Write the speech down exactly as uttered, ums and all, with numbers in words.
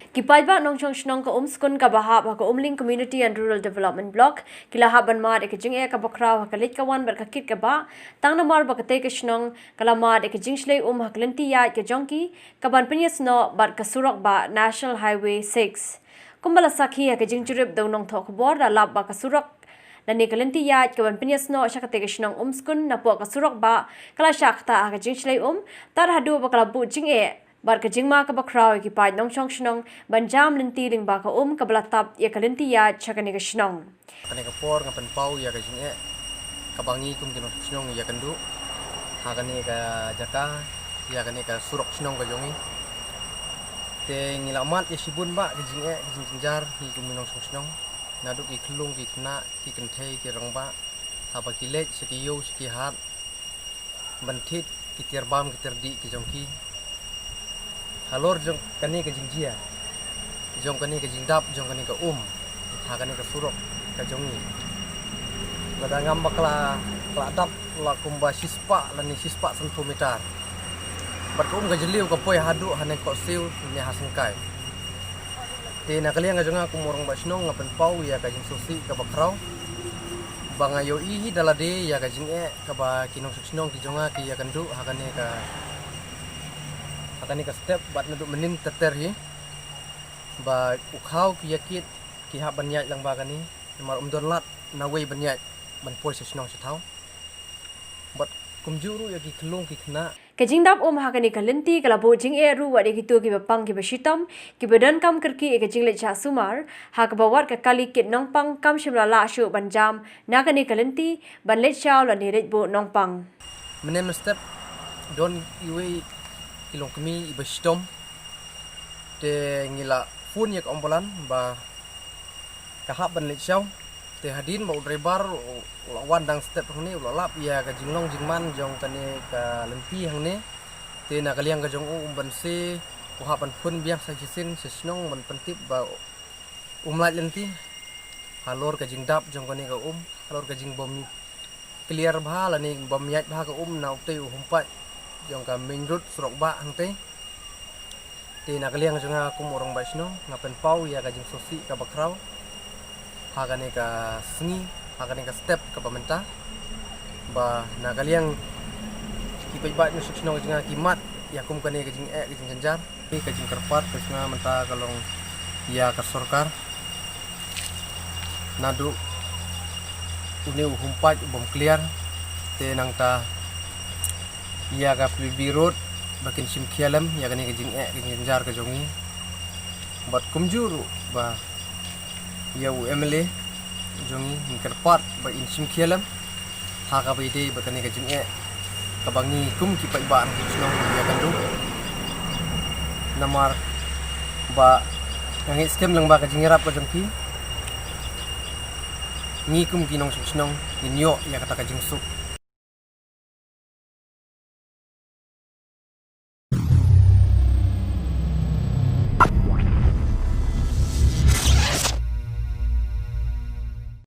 Ki paidbah nongshong shnong ka Umskun kaba hap ha ka Umling Community and Rural Development Block ki la hap ban mad ïa ka jingeh kaba khraw ha ka leit ka wan bad ka kit ka bah, tang namar ba katei ka shnong ka la mad ïa ka jingshlei um ha ka lynti ïaid ka jong ki kaban pynïasnoh bad ka surok bah National Highway six. Kumba la sakhi ha ka jingjurip da u nongthoh khubor, da lap ba ka surok lane ka lynti ïaid kaban pynïasnoh sha katei ka shnong Umskun napoh ka surok bah ka la shah ktah ha ka jingshlei um, tad haduh ba ka la buh jingeh bad ka jingma kaba khraw ïa ki paid nongshong shnong ban jam lynti lyngba ka um kaba la tap ïa ka lynti ïaid sha kane ka shnong. Kane ka por nga pynpaw ïa ka jingeh kaba ngi kum ki nongshong shnong ïakynduh ha kane ka jaka, ïa kane ka surok shnong ka jong ngi. Te ngi la mad ïa shibun bah ka jingeh, ka jingjynjar, ngi kum ki nongshong shnong, naduh ki khyllung, ki khynnah, ki kynthei, ki rangbah, haba ki leit sha ki ïew sha ki hat ban thied ki tiar bam ki tiar dih ki jong ki. Halor jong kane ka jingjia, jong kane ka jingdap jong kane ka um ha kane ka surok ka jong ngi, lada ngam bakla, ka la dap la kumba shispah lane shispah sanphew meter. Bad ka um ka jylliew ka poi haduh ha Nongkhohsiew ne ha Syngkai. Te na ka liang ka jong nga kum u rangbah shnong nga pynpaw ïa ka jingsngewsih kaba khraw ba nga ïohi hi da lade ïa ka jingeh kaba ki nongshong shnong ki jong nga ki ïakynduh ha kane ka, ha kane ka step bad naduh mynnin ter ter hi, ba u khaw ki ïakit ki hap ban ïaid lyngba kane, namar ym don lad nawei ban ïaid ban poi sha shnong sha thaw. Bad kumjuh ruh ïa ki khyllung ki khynnah. Ka jingdap um ha kane ka lynti ka la buh jingeh ruh wat ïa kito kiba pang kiba shitom, kiba donkam kyrkieh ïa ka jingleit shah sumar, ha kaba wat ka kali kit nongpang kam shym la lah shuh ban jam na kane ka lynti ban leit shaw lane leit buh nongpang. Mynne mynstep don iwei i longkmie iba shitom, te ngi la phone ïa ka ambulan ba ka hap ban leit shaw. Te hadien ba u driver u, u la wan dang step hangne, u la lap ïa ka jinglong jingman jong kane ka lynti hangne. Te na ka liang ka jong u, um banse u hap ban phone biang sa shisien sha shnong ban pyntip ba um lait lynti halor ka jingdap jong kane ka um, halor ka jingbym clear bha lane bym ïaid bha ka um na utei u humpait jong ka main road surok bah hangtei. Te na ka liang jong nga kum u rangbah shnong nga pynpaw ïa ka jingsngewsih kaba khraw ha kane ka sngi, ha kane ka step kaba mynta, ba na ka liang ki paidbah nongshong shnong jong nga ki mad ïa kum kane ka jingeh ka jingjynjar. Ka jingkyrpad ka jong nga mynta ka long ïa ka sorkar, naduh une u humpait u bym clear, te nangta ïa ka P B road ba kin shim khia lem ïa kane ka jingeh ka jingjynjar ka jong ngi. Bad kumjuh ruh ba ïa u M L A jong ngi, ngi kyrpad ba in shim khia lem ha kaba ïadei bad kane ka jingeh kaba ngi kum ki paidbah nongshong shnong ngi ïakynduh. Namar ba nga ngeit skhem lyngba ka jingïarap ka jong ki, ngi kum ki nongshong shnong ngin ïoh ïa kata ka jingsuk.